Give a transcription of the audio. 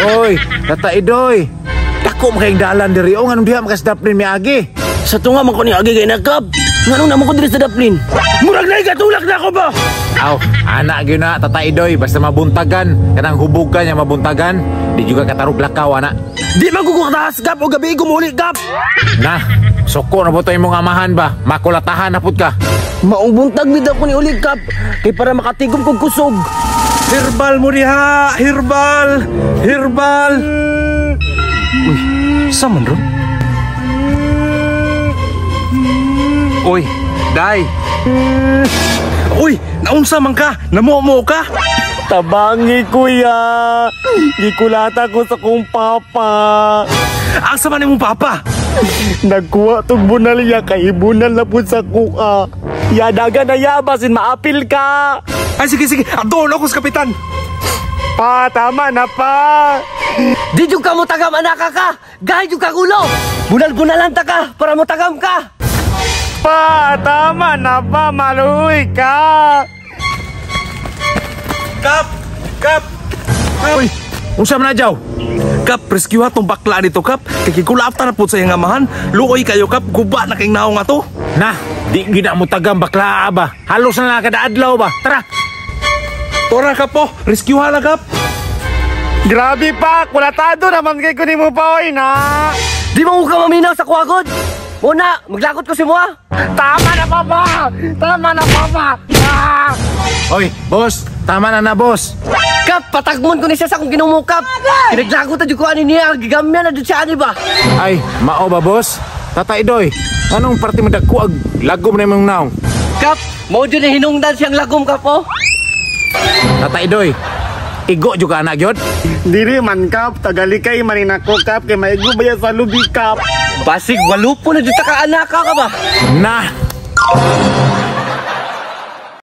Oy, Tata Idoy. Dako mo kayong dalan diri o nganong diha makasadapnin miagi. Sa tunga man ko ni agi kay nakap. Nganong naman ko diri sa Daplin? Murag na katulak na ako ba? Aw, anak gyud na Tata Idoy, basta mabuntagan, kanang hubog ka niya mabuntagan, di juga katarog lakaw ana. Di man ko katahas kap o gabi ko muli kap. Na, suko na po to imong amahan ba? Makulatahan na pud ka. Maong buntag bitaw ko ni uli kap kay para makatigom kog kusog. Herbal mo diha, herbal, herbal. Uy, sa man ron? Uy, day. Uy, naunsa man ka? Namuo ka? Tabangi kuya. Gikulata ko sa kong papa. Asa man imong papa? Nagkuha tog bunal ya kay ibunal na pud sa kuha. Ya daga na ya basin maapil ka. Ay sige sige, adto ako sa kapitan. Pa, tama na pa. Di jud ka mo tagam anaka ka. Gahi jud ka gulo. Bunal-bunalan ta ka para mo tagam ka. Pa, tama na pa, maluoy ka. Kap, kap. Uy, unsa man na jaw? Kap, rescue tong bakla dito kap. Kay gikulata na pud sa iyang amahan. Luoy kayo kap, guba na kay naong ato. Na, di gyud na mo tagam bakla ba? Halos na lang kada adlaw ba? Tara. Tora kap po, rescue na kap. Grabe pa, kulatado naman kay kunin mo pa oy na. Di mo ka maminaw sa kuwagod. Muna, maglakot ko si Mua. Tama na papa. Tama na papa. Ah! Oy, boss, tama na na boss. Kap, patagmon ko ni siya sa akong ginumukap. Kinaglagot na jud ko ani niya, gigamyan na jud siya ani ba. Ay, mao ba boss? Tata Idoy, anong parte mo dagko ag lagom na imong naong? Kap, mao jud ni hinungdan siyang lagom kap oh. Tata Idoy, igo jud ka anak gyud. Diri man kap, tagalikay man nako kap kay maigo ba sa lubi kap. Basig walupo na jud ta ka anak ka ba. Na.